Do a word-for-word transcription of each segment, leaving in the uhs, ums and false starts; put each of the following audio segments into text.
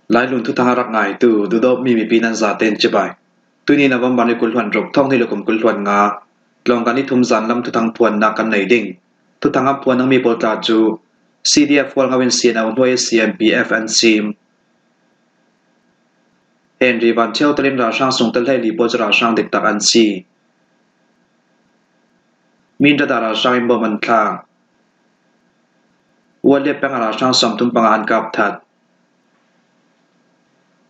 Lailun thuthang a rak ngaitu duhdawtmi mipi nan zaten cibai. Tuni November ni kul hluan ruk, thawng hnih le kum kul hluan nga, tlawngkan ni thum zan lam thuthang phuannak kan nei ding. Thuthang a phuan dingmi pawl tla cu C D F Hualngo in C N O hnuai C M P F an sim. Henry Van Ṭhio telin ralhrang sungtel hleili pawl cu ralhrang diktak an si. Mindat ah ralhrang in bom an thlak. Ualia peng ah ralhrang sawmthum panga an kap that.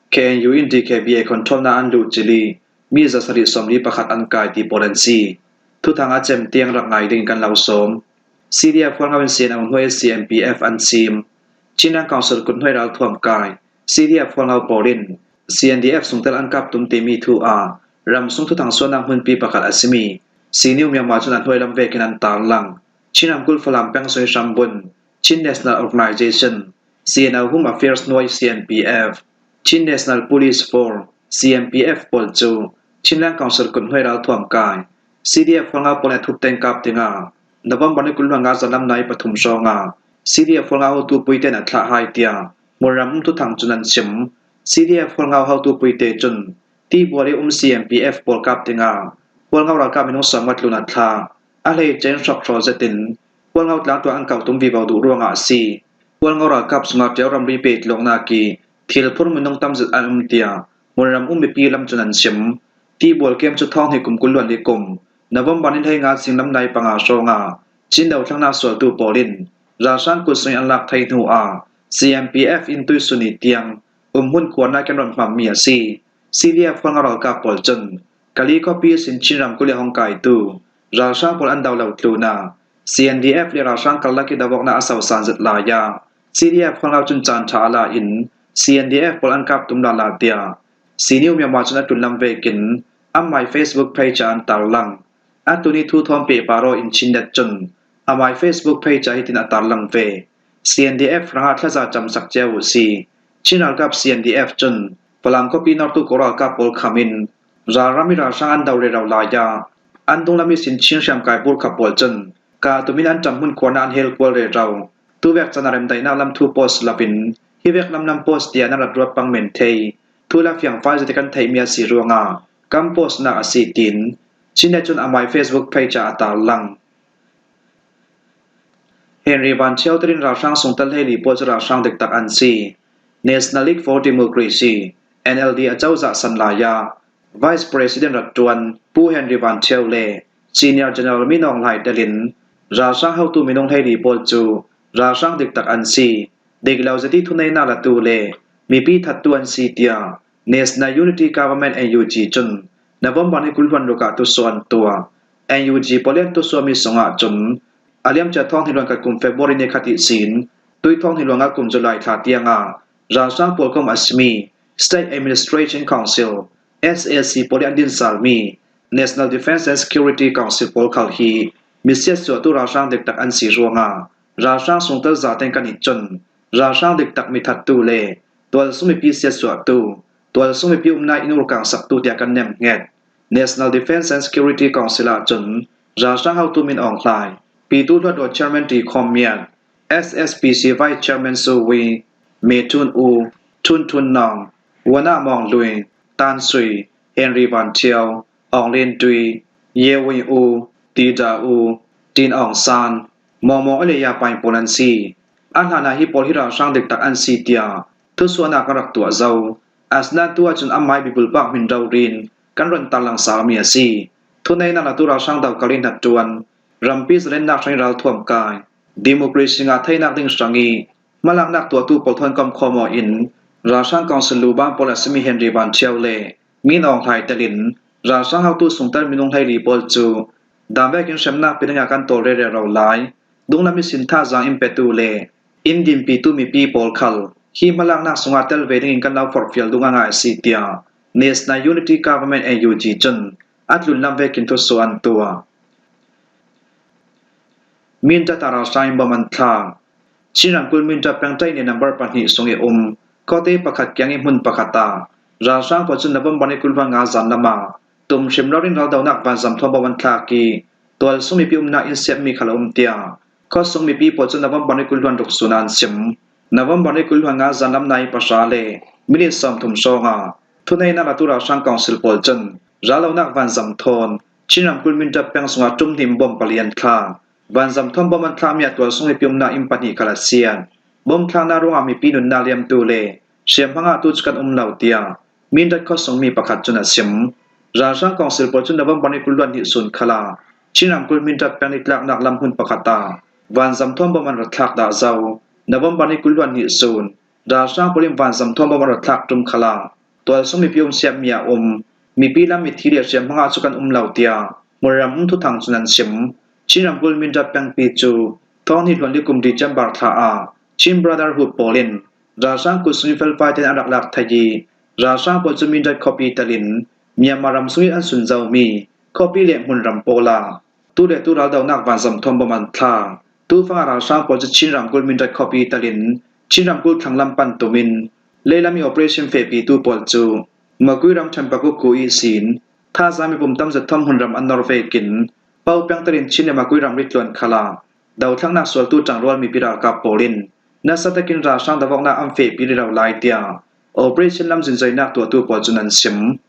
K N U in D K B A control na an luh cili mi zasarih sawmli pakhat an kai ti pawl an si. Thuthang a cem tiang rak ngai ding kan lo sawm. C D F Hualngo in C N O hnuai C M P F an sim. Chinland Council kut hnuai ralthuam kai C D F Hualngo pawl in C N D F sungtel an kap tum timi thu ah ramsung thuthang suahnak hmunpi pakhat a simi CNews Myanmar cun a hnuai lam vekin an tarlang. Chin ramkulh Falam peng sung i hrambun Chin National Organization, C N O Home Affairs hnuai C N P F, Chin National Police Force, C M P F pawl cu Chinland Council kut hnuai ralthuam kai C D F Hualngo pawl in a thup tein kap dingah November ni kul hluan nga zan lam nai pathum hrawngah C D F Hualngo hotu puite in a thlah hai tiah hmunram um thuthang cun an sim. C D F Hualngo hotu puite cun Tibual i um C M P F pawl kap dingah Hualngo ralkap minung sawmnga tlun a thlah. A hleice in hrawkhrawl zetin Hualngo tlangtuak an kau tum vivo duh ruangah a si. Hualngo ralkap sungah Ṭio ramri pehtlawnnak i thil phur minung tam zet an um tiah hmunram um mipi lam cun an sim. Tibual kem cu thawng hnih kum kul hluan li kum November ni hleinga sing lam nai panga hrawngah Chin dothlangnak sualtu pawl in ralhrang kut sung i an lak thei hnu ah C M P F in tuisun i tiang umhmun khuarnak in run hmangmi a si. C D F Hualngo ralkap pawl cun Kali khuapi ihsin Chin ramkulh i a hung kaitu ralhrang pawl an do lo tlunah C N D F le ralhrang karlak i do awknak a sosan zet lai ah C D F Hualngo cun caan ṭha a la in C N D F pawl an kap tum lala tiah CNews Myanmar cun a tlunlam vekin amai Facebook page ah an tarlang. A tuni thu thawn pehpar aw in Chin Net cun amai Facebook page ah hitin a tarlang ve. C N D F hrangah thlaza camsak cio uh si. Chin ralkap C N D F cun Falam khuapi nawrtu Kawl ralkap pawl kham in ralram i ralhrang an do rero lai ah an dunglam ihsin Chin hriamkai burkha pawl cun kah tumin an ṭanhmun khuarnak an hel kual rero. Tuvek caan a remdaihnak lam thu post loin hivek lamlam post tiah nan rat ruat pang men thei. Thu le fiangfai zate kan theihmi a si ruangah kan postnak a si tiin Chin Net cun amai Facebook page ah a tarlang. Henry Van Ṭhio telin ralhrang sungtel hleili pawl cu ralhrang diktak an si. National League for Democracy, N L D a cozah san lai ah Vice President rat ṭuan Pu Henry Van Ṭhio le Senior General Min Aung Hlaing telin ralhrang hotu minung hleili pawl cu ralhrang diktak an si. Dik lo zati thuneihnak latu le mipi thattu an si tiah National Unity Government, N U G cun November ni kul hluan ruk ah tusuah an tuah. N U G pawl in tusuahmi sungah cun a liamcia thawng hnih hluan khat kum February ni khat ihsin tui thawng hnih hluan nga kum July thla tiangah ralhrang pawl kom a simi State Administration Council, S A C pawl i an dinsalmi National Defence and Security Council pawl khal hi mi siatsuahtu ralhrang diktak an si ruangah ralhrang sungtel zaten kan it cun ralhrang diktak mi thattu le tualsung mipi siatsuahtu, tualsung mipi umnak in urkangsaktu tiah kan nemhnget. National Defence and Security Council ah cun ralhrang hotu Min Aung Hlaing, Pitu Hluttaw Chairman Ṭi Khawm Miat, S S P C Vice Chairman Su Win, Me Htun U, Htun Htun Naung, Wanah Maung Hlwin, Tan Sui, Henry Van Ṭhio, Aung Hlin Tui, Ye Win U, Ti Da U, Tin Aung San, Maung Maung Aleya Paing pawl an si. A hlanah hi pawl hi ralhrang diktak an si tiah thusuahnak kan rak tuah zo. Asinain tu ahcun amai bibulpak hmin rori in kan run tarlang salmi a si. Thuneihnak latu ralhrang dokal i hnattuan, rampi zalennak hrang i ralthuam kai, democracy ngah theinak ding hrang i hmalaknak tuahtu pawl thawn komkhawm aw in ralhrang council luban pawl a simi Henry Van Ṭhio le Min Aung Hlaing telin ralhrang hotu sungtel minung hleili pawl cu dan vekin hremnak pe dingah kan tawl rero lai. Dunglam ihsin thazaang in petu le in dinpitu mipi pawl khal hi hmalaknak sungah tel ve dingin kan lo forhfial dungah ngai a si tiah National Unity Government, N U G cun a tlunlam vekin thusuah an tuah. Mindat ah ralhrang in bom an thlak. Chin ramkulh Mindat pengṭaih nih number pahnih sung i um khuate pakhat kiang i hmun pakhat ah ralhrang pawl cun November ni kul hluan nga zan lamah tum hrim loin raldohnak vanzam thawn bom an thlak i tualsung mipi umnak inn siatmi khal a um tiah khuasung mipi pawl cun November ni kul hluan ruk sun ah an sim. November ni kul hluan nga zanlam nai pahra le minit sawmthum hrawng a thuneihna latu ralhrang council pawl cun rallonak vanzam thawn Chin ramkulh Mindat peng sungah ṭum hnim bom pali an thlak. Vanzam thawn bom an thlakmi ah tualsung mipi umnak inn pahnih khal a siat. Bom thlakna ruangah mipi nunnak liamtu le hriamhma ngahtu cu kan um lo, tiah Mindat khuasungmi pakhat cun a sim. Ralhrang council pawl cun November ni kul hluan hnih sun khalah Chin ramkulh Mindat peng nitlaknak lam hmun pakhat ah vanzam thawn bom an rak thlak dah zo. November ni kul hluan hnih sun ralhrang pawl in vanzam thawn bom an rak thlak ṭum khalah tualsung mipi um siatmi ah um mipi lam mithi le hriamhma ngah cu kan um lo, tiah hmunram um thuthang cun an sim. Chin ramkulh Mindat pengpi cu thawng hnih hluan li kum December thla ah Chin Brotherhood pawl in ralhrang kut sung i felfai tein an rak lak thei i, ralhrang pawl cu Mindat khuapi telin Myanmar ram sung i an sun zomi khuapi le hmunram pawl ah tu le tu raldonak vanzam thawn bom an thlak. Tufang ah ralhrang pawl cu Chin ramkulh Mindat khuapi telin Chin ramkulh thlanglam pan tumin leilam i operation fehpitu pawl cu Makui ramṭhen Pakukku ihsin thazaang mipi um tam zet thawn hmunram an nor vekin Popeng telin Chin le Makui ramri tluan khalah dothlangnak sualtu ṭangrual mipi ralkap pawl in nasa takin ralhrang davawknak an fehpi rih lo lai, tiah operation lamzin zoinak tuahtu pawl cun an sim.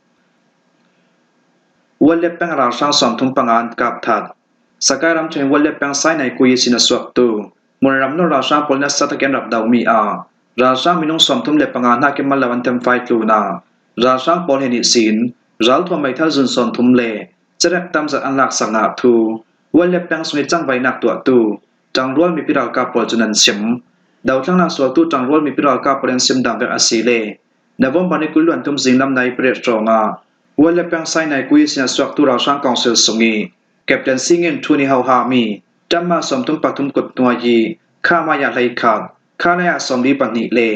Wallep peng ralhrang sawmthum panga an kap that. Sakai ramṭhen Wallep peng Sainai kui ihsin a suaktu hmunram nor ralhrang pawl nasa takin an rak domi ah ralhrang minung sawmthum le panga hnakin mal lo an themfai tlun ah ralhrang pawl hnen ihsin ralthuam meithal zun sawmthum le cerek tam zet an laksak ngah thu Wallep peng sung i cangvainak tuahtu ṭangrual mipi ralkap pawl cun an sim. Dothlangnak sualtu ṭangrual mipi ralkap pawl in sim dan vek a si le November ni kul hluan thum zinglam nai pariat hrawng ah Wallep peng Sainai kui ihsin a suaktu ralhrang council sung i Captain Singin ṭhu ni hohami ṭamma sawmthum pathum kut hnuai i khamai ah hleikhat, khanai ah sawmli pahnih le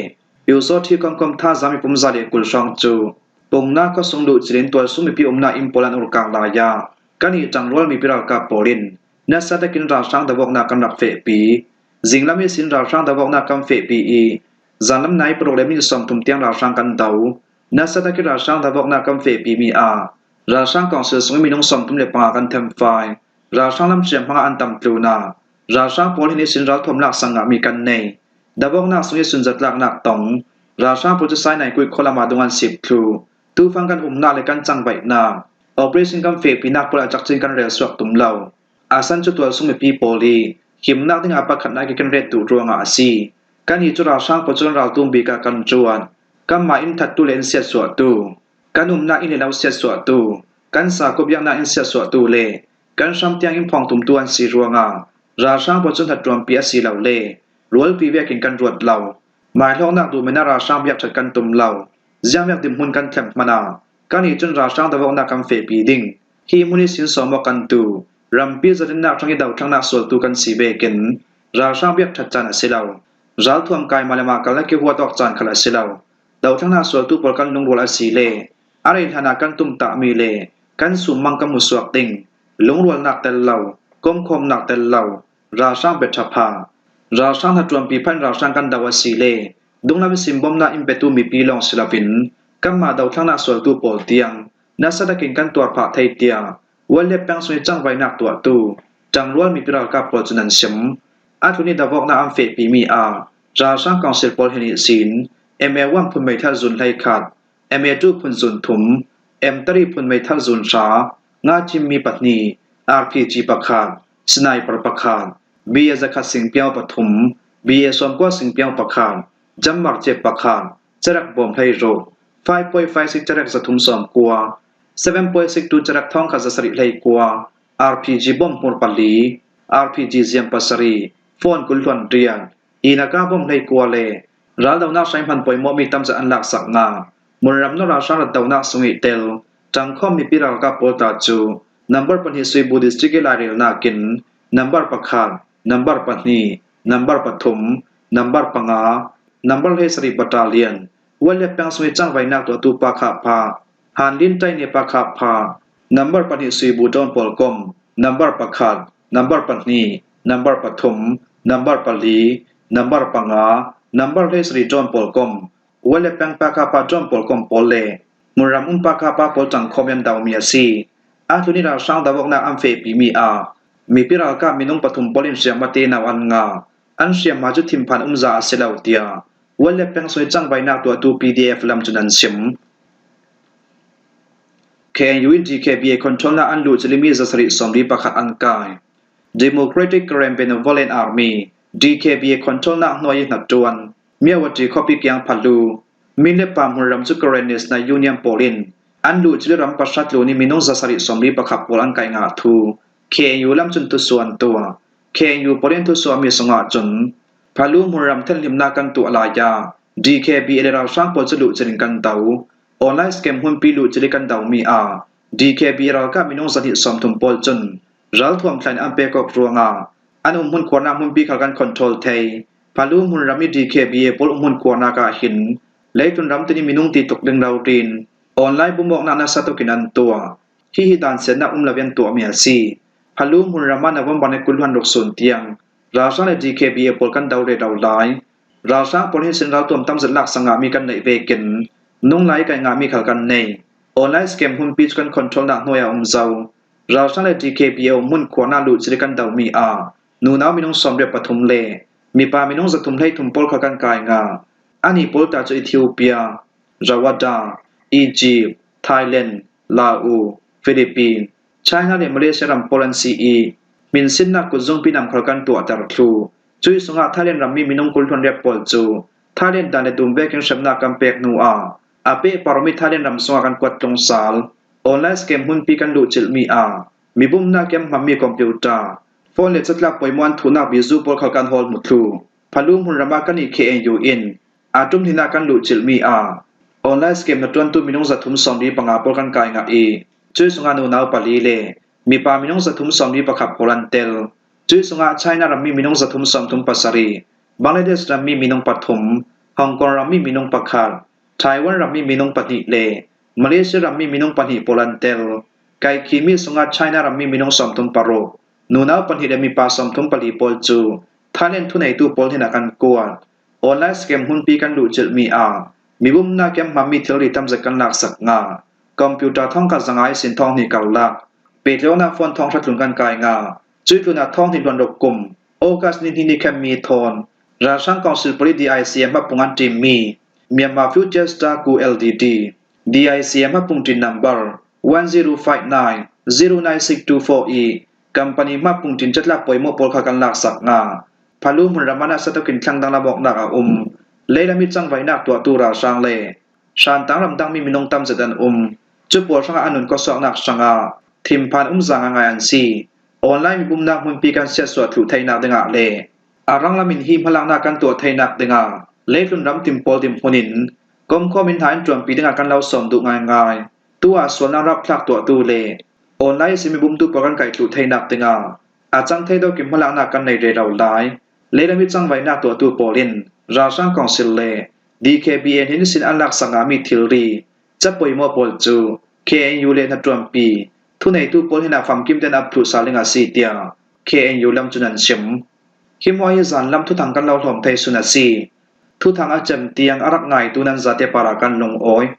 Piuzaw ṭhi khawmkhawm thazaang mipi um za le kul hrawng cu Pungna khuasung luh cilin tualsung mipi umnak inn pawl an urkang lai ah kan i ṭangrual mipi ralkap pawl in nasa takin ralhrang davawknak kan rak fehpi. Zinglam ihsin ralhrang davawknak kan fehpi i zanlam nai paruk le minit sawmthum tiang ralhrang kan do. Nasa takin ralhrang davawknak kan fehpimi ah ralhrang council sung i minung sawmthum le panga kan themfai. Ralhrang lam hriamhma ngah an tam tlun ah ralhrang pawl hnen ihsin ralthuam laksak ngahmi kan nei. Davawknak sung i sunzatlaknak tong ralhrang pawl cu Sainai kui khualam ah dung an sip thluh. Tufang kan umnak le kan cangvaihnak operation kan fehpinak pawl ah cakcin kan rel suak tum lo. A san cu tualsung mipi pawl i himnak dingah pakhatnak i kan ret duh ruangah a si. Kan i cu ralhrang pawl cu kan raltum bik ah kan ruat. Kanmah in thattu le in siatsuahtu, kan umnak inn le lo siatsuahtu, kan sakup biaknak in siatsuahtu le kan hram tiang in phawng tumtu an si ruangah ralhrang pawl cu hnaṭuanpi a si lo le rualpi vekin kan ruat lo. Maihlawknak duh men ah ralhrang biak ṭhat kan tum lo. Ziangvek dinhmun kan thlem hmanh ah kan i cun ralhrang davawknak kan fehpi ding. Hi hmun ihsin sawm awk kan tu. Rampi zalennak ṭhang i dothlangnak sualtu kan si vekin ralhrang biak ṭhat caan a si lo. Ralthuam kai mah le mah kal a kihuat awk caan khal a si lo. Dothlangnak sualtu pawl kan lungrual a si le a rei hlan ah kan tumtahmi le kan summang kan hmusuak ding. Lungrualnak tel lo, komkhawmnak tel lo, ralhrang biaṭha pha, ralhrang hnaṭuanpi phan ralhrang kan do a si le dunglam ihsin bawmhnak in petu mipi lawng si loin kanmah dothlangnak sualtu pawl tiang nasa takin kan tuar phah thei, tiah Wallep peng sung i cangvainak tuahtu ṭangrual mipi ralkap pawl cun an sim. A tlun i davawknak an fehpimi ah ralhrang council pawl hnen ihsin M A one phun meithal zun hleikhat, M A two phun zun thum, M three phun meithal zun hra, nga cimmi pahnih, R P G pakhat, sniper pakhat, B A zakhat singpiau pathum, B A sawmkua singpiau pakhat, jammer jet pakhat, cerek bawm hleiruk, five point five six cerek zathum sawmkua, seven point six two cerek thawngkhat zasarih hleikua, R P G bawm hmur pali, R P G ziam pasarih, phone kul hluan riat, ina ka bawm hleikua le raldonak hrai hman pawimawhmi tam zet an laksak ngah. Munram nor ralhrang ratdonak sung i tel ṭangkhawm mipi ralkap pawl ta cu number pahnih Suibu district i lairelnak in number pakhat, number pahnih, number pathum, number panga, number hleisarih battalion, Wallep peng sung i cangvainak tuahtu Pa Kha Pha, Hanlin Taine Pa Kha Pha, number pahnih Suibu Dawn Pawlkom, number pakhat, number pahnih, number pathum, number pali, number panga, number hleisarih Dawn Pawlkom, Wallep peng Pa Kha Pha Dawn Pawlkom pawl le Munram um Pa Kha Pha pawl ṭangkhawm i an domi a si. A tlun i ralhrang davawknak an fehpimi ah mipi ralkap minung pathum pawl in hriamhma te nau an ngah. an hriamma cu thinphan umza a si lo, tiah World Left Bank sungih cangvaihnak tuahtu P D F lam cun an chim. K N U in D K B A controlnak an luhcilh imi zasarih sawmli pakhat an kai. Democratic Karen Benevolent Army, D K B A controlnak hnuai i hnaṭuan Myawaddy khuapi kiang Phalu, mi le pa hmunram cu Karen National Union pawl in an luhcilh ram pahra tlun i minung zasarih sawmli pakhat pawl an kai ngah thu K N U lam cun thusuah an tuah. K N U pawl in thusuahmi sungah cun Phalu hmunram thenhlimnak kan tuah lai ah D K B A le ralhrang pawl cu luhcilh in kan do. Online scam hmunpi luhcilh i kan domi ah D K B A ralkap minung zahnih sawmthum pawl cun ralthuam thlan an pek awk ruangah an umhmun khuarnak hmunpi khal kan control thei. Phalu hmunram i D K B A pawl umhmun khuarnak ah hin leitlun ram tin i minung ti tluk ding rori in online bumawknak nasa tuk in an tuah. Hihi dan siatnak um lo in an tuahmi a si. Phalu hmunram ah November ni kul hluan ruk sun tiang ralhrang le D K B A pawl kan do rero lai. Ralhrang pawl hin sin raltuam tam zet laksak ngahmi kan neih vekin nung lai kai ngahmi khal kan nei. Online scam hmunpi cu kan controlnak hnuai a um zo. Ralhrang le D K B A umhmun khuarnak luhcilh i kan domi ah nunau minung sawmriat pathum le mipa minung zathum hleithum pawl khal kan kai ngah. Anih pawl ta cu Ethiopia, Rwanda, Egypt, Thailand, Laos, Philippines, China le Malaysia ram pawl an si i, hminsinnak kutzungpi nam khal kan tuahter thlu. Cuih sungah Thailand rammi minung kul hluan riat pawl cu Thailand dan le dum vekin hremnak kan pek hnu ah a pehpar awmi Thailand ram sungah kan kuat tlung sal. Online scam hmunpi kan luhcilhmi ah mibumnak kiang hmanmi computer, phone le catlap poimawh an thuhnak bizu pawl khal kan hawl hmu thlu. Phalu hmunram ah kan i K N U in a ṭum hnih ah kan luhcilhmi ah online scam hnaṭuantu minung zathum sawmli panga pawl kan kai ngah i, cuih sungah nunau pali le mipa minung zathum sawmli pakhat pawl an tel. Cuih sungah China rammi minung zathum sawmthum pasarih, Bangladesh rammi minung pathum, Hong Kong rammi minung pakhat, Taiwan rammi minung pahnih le Malaysia rammi minung pahnih pawl an tel. Kaikhimi sungah China rammi minung sawmthum paruk, nunau pahnih le mipa sawmthum pali pawl cu Thailand thuneitu pawl hnenah kan kuat. Online scam hmunpi kan luhcilhmi ah mibumnak kiang hmanmi thilri tam zet kan laksak ngah. Computer thawngkhat zanga ihsin thawng hnih karlak, pehtlaihnak phone thawng hra tlun kan kai ngah. Cuih tlunah thawng hnih hluan ruk kum August ni hnih ni khenmi thawn ralhrang council pawl i D I C M hmapung an ṭimmi Myanmar Future Star Group L T D, D I C M hmapung ṭin number one zero five nine zero nine six two four i company hmapung ṭin catlap poimawh pawl kha kan laksak ngah. Phalu hmunram ah nasa tuk in thlangdang lam awknak a um. Leilam i cangvaihnak tuahtu ralhrang le hrantang ramdangmi minung tam zet an um. Cu pawl hrangah an nun khuasuaknak hrangah thinphan umza ngaingai an si. Online mibumnak hmunpi kan siatsuah thluh theinak dingah le a ranglam in hi hmalaknak kan tuah theinak dingah leitlun ram tin pawl dinhmun in komkhawm in hna in ṭuanpi dingah kan lo sawm duh ngaingai. Tu ah sualnak rapthlak tuahtu le online sin mibumtu pawl kan kaih thluh theinak dingah a cang thei dawk in hmalaknak kan nei rero lai. Leilam i cangvaihnak tuahtu pawl in ralhrang council le D K B A hnen ihsin an laksak ngahmi thilri, ca poimawh pawl cu K N U le hnaṭuanpi thuneitu pawl hnenah famkim tein ap thluh sal ding a si, tiah K N U lam cun an chim. Hi hmuah hi zanlam thuthang kan lo hlawm thei sun a si. Thuthang a cem tiang a rak ngaitu nan zate parah kan lungawi.